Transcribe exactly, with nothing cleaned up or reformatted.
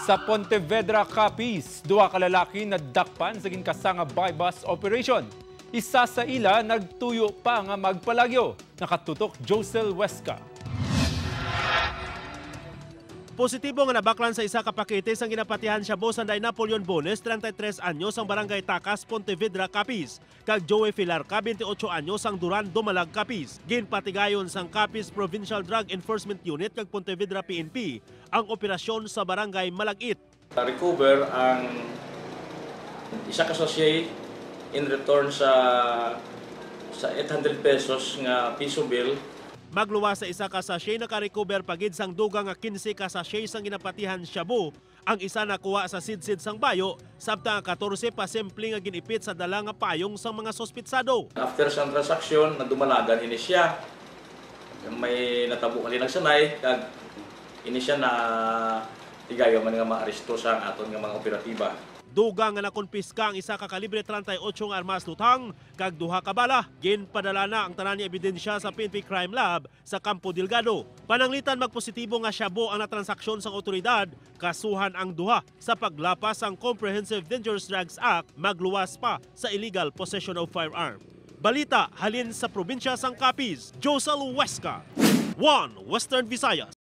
Sa Pontevedra, Capiz, duha ka lalaki nadakpan sa ginkasa nga buy-bust operation. Isa sa ila nagtuyo pa nga magpalagyo. Nakatutok Josel Huesca. Positibo nga nabaklan sa isa ka pakete sang ginapatihan shabu sanday Napoleon Bones, treinta y tres anyos, sang Barangay Tacas, Pontevedra, Capiz, kag Joey Filarca, twenty-ocho anyos, sang Duran, Dumalag, Capiz. Ginpatigayon sang Capiz Provincial Drug Enforcement Unit kag Pontevedra P N P ang operasyon sa Barangay Malag-it. Recover ang isa ka sachet in return sa, sa eight hundred pesos nga piso bill. Magluwas sa isa ka sachet, nakarecover pa gid sang dugang nga quince ka sachet sang ginapatihan shabu. Ang isa nakuha sa sidsid sang bayo, samtang ang katorse pa simple nga gin-ipit sa dala nga payong sang mga suspitsado. After sang transaksyon, nadumalagan ini siya. May natabo kali nagsanay, kag ini siya na tigayon man nga maaresto sa aton nga mga operatiba. Dugang nga nakonpiska ang isa ka kalibre treinta y ocho nga armas luthang kag duha ka bala. Ginpadala na ang tanan nga ebidensya sa P N P Crime Lab sa Campo Delgado. Pananglitan magpositibo nga shabu ang natransaksyon sang awtoridad, kasuhan ang duha sa paglapas sang Comprehensive Dangerous Drugs Act, magluwas pa sa illegal possession of firearm. Balita halin sa probinsya sang Capiz, Josel Huesca, One Western Visayas.